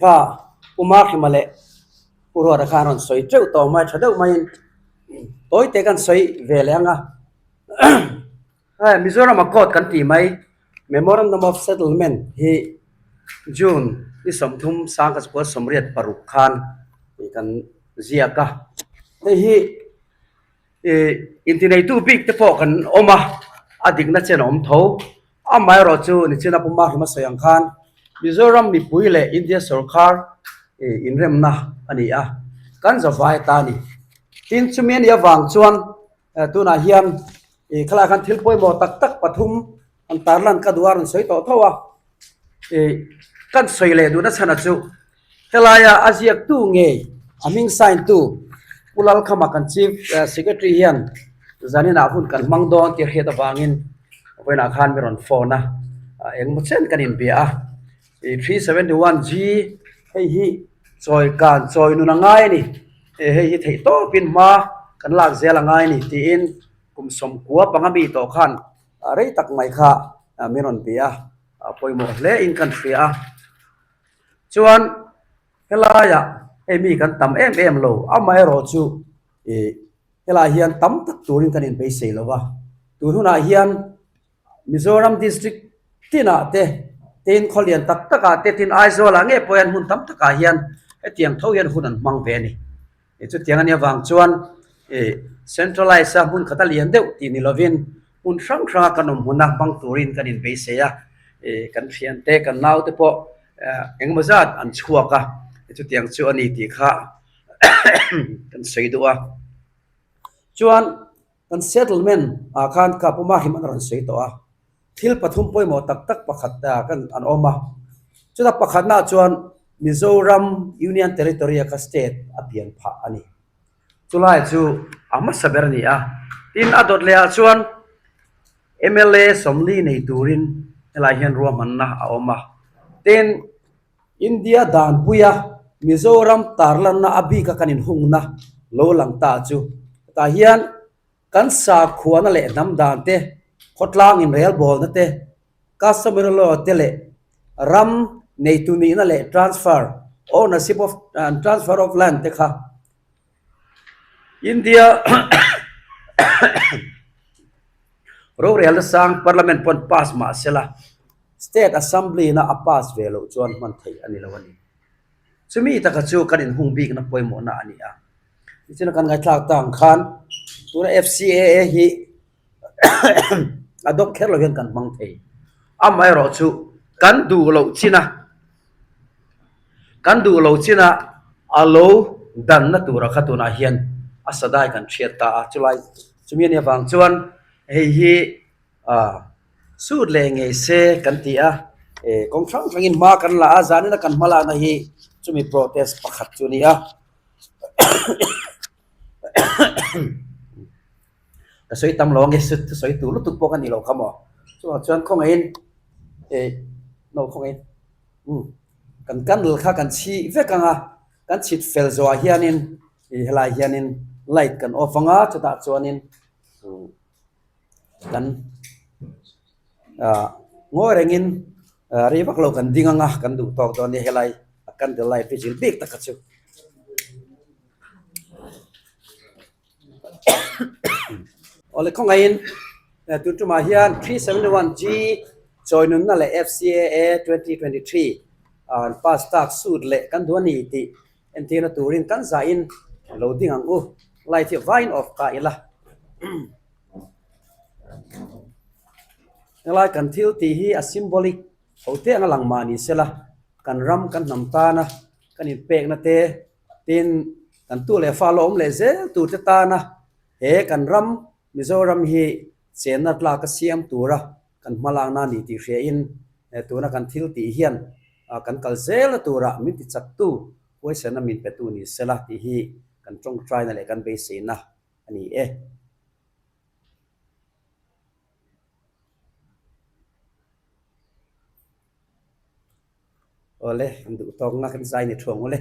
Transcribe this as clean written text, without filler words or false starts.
Kha Pu Mahrima leh Pu Ruata khan rawn sawi teuh tawh mai tha deuh maiin tawi te kan sawi ve leh ang a. Hei Mizoram Accord kan tih mai Memorandum of Settlement hi June ni 30 1986 khan kan ziak a. Hei hi ih intineitu bik te pawh kan awm a, a dikna chen a awm tho. Amaherawh chu nichina Pu Mahrima sawi ang khan Mizoram mipui leh India sorkar ih inremna a ni a, kan zavai ta a ni. Tin, chumi a nih avang chuan tunah hian ih khalaiah khan thil pawimawh tak tak pathum an tarlan ka duh a rawn sawi tawh tho a. Ih kan sawi leh duhna chhana chu Helaia a ziaktu ngei a hming sign tu Pu Lalkhama kan Chief Secretary hian zaninah hun kan hmang dawn tih a hriat avangin vawiinah khan mi rawn phone a, engmaw chen kan inbia a. Ih 371 G hei hi chawi kan chawi nun a ngai a ni, hei hi theih tawpin hma kan lak zel a ngai a ni tiin kum 90 panga mi tawh khan rei tak mai kha min rawn bia a, a pawimawh hle in kan hria a. Chuan helaiah hei mi kan tam em em lo, amaherawh chu ih helaiah hian tam tak turin kan inbeisei lo va, tun hunah hian Mizoram district tinah te tin khawlian tak takah te tin Aizawlah ngei pawh hian hmun tam takah hian hetiang tho hian hun an hmang ve a ni. Ih chutiang a nih avang chuan ih centralize a hmun khat a lian deuh tih ni lovin hmun hrang hranga kan awm hmuna hmang turin kan inbeisei a, ih kan thiante kan naute pawh engemaw zat an chhuak a, chutiang chu a ni tih kha kan sawi duh a. Chuan kan settlement ah khan ka Pu Mahim an rawn sawi tawh a, thil pathum pawimawh tak tak pakhat kan an awm a, chuta pakhatnaah chuan Mizoram Union Territory a kha state a pian phah a ni. Chulai chu a hmasa ber a ni a, tin a dawt lehah chuan mla 40 nei turin helai hian ruahmanna a awm a, tin India danpuia Mizoram tarlanna a bika kan inhungna lo lang ta chu tah hian kan sakhuana leh hnam dan te, khawtlang inrelbawlna te, customary law te leh ram neitu nihna leh transfer, ownership of and transfer of land te kha India rorelna sang parliament pawn pass mah sela state assembly na a pass ve loh chuan hman theih a ni lo a ni. Chumi taka chu kan inhung bikna pawimawhna a ni a. Tichuan kan ngaithlak ta ang khan tuna FCAA hi a dawp kher lo hian kan hmang thei. Amaherawh chu kan duh loh chin a, kan duh loh chin a a lo danna tura kha tunah hian a sadai kan hriat ta a. Chulai chumi a nih avang chuan hei hi ah sut leh ngei se kan ti a, kawng hrang hrangin hma kan la a, zanina kan hma lakna hi chumi protest pakhat chu a ni a. Ka sawi tam lo ange sut sawi tur lutuk pawh ka ni lo kha maw chuvang chuan khawngaihin eh no khawngaihin umm kan candle kha kan chhi vek ang a kan chhit fel zawhah hianin ih helaiah hianin light kan off ang a chutah chuanin umm kan ah ngawi rengin ah rei vak lo kan ding ang a kan duh tawk dawn nia helai a candle light hi zil bik tak kha chu. Awle khawngaihin tun tumah hian 371G chawi nunna leh FCAA 2023 an pass tak suit leh kan duh a ni tih entirna turin kan zahin lo ding ang u. Light hi vain off ta ila. Helai kan thil tih hi a symbolic ho te anga lang mah ni sela kan ram kan hnam tana kan inpekna te Tin, kan tu leh fa lawm leh zel turte tana he kan ram Mizoram hi chenna tlak a siam tura kan hmalakna a ni tih hriain tuna kan thil tih hian kan kal zelna tura min ti chaktu huaisenna min petu ni sela tih hi kan tawngtaina leh kan beiseina a ni e. Awle, kan duh tawkna kan zai ni thuang awle.